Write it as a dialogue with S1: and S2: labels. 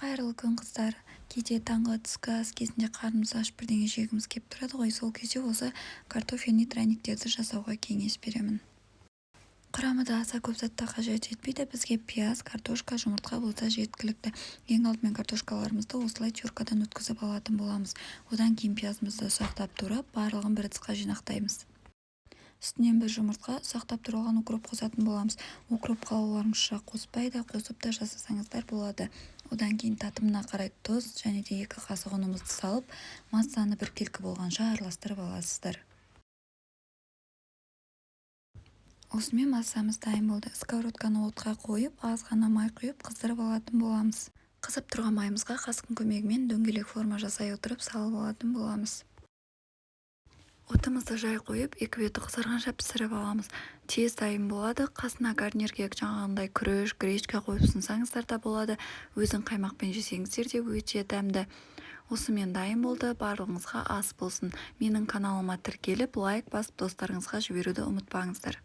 S1: Қайырлы күн, қыздар! Кейде таңғы, түскі ас кезінде қарнымыз ашып, бірдеңе жегіміз келіп тұрады ғой. Сол кезде осы картофельный драниктерді жасауға кеңес беремін. Құрамы да аса көп затты қажет етпейді. Бізге пияз, картошка, жұмыртқа болса жеткілікті. Ең алдымен картошкаларымызды осылай теркадан өткізіп алатын боламыз. Одан кейін пиязымызды ұсақтап турап, барлығын бір ыдысқа жинақтаймыз. Үстінен бір жұмыртқа, ұсақтап туралған укроп қосатын боламыз. Укроп қалауларыңызша қоспай да, қосып та жасасаңыздар болады. Одан кейін татымына қарай тұз және де 2 қасық ұнымызды салып, массаны біркелкі болғанша араластырып аласыздар. Осымен массамыз дайын болды. Сковородканы отқа қойып, аз ғана май құйып, қыздырып алатын боламыз. Қызып тұрған майымызға қасықтың көмегімен дөңгелек форма жасай отырып салып алатын боламыз. Отымызды жай қойып, екі беті қызарғанша пісіріп аламыз. Тез дайын болады. Қасына гарнирге жаңағындай күріш, гречка қойып ұсынсаңыздар да болады. Өзін қаймақпен жесеңіздер де өте дәмді. Осымен дайын болды. Барлығыңызға ас болсын. Менің каналыма тіркеліп, лайк басып, достарыңызға жіберуді ұмытпаңыздар.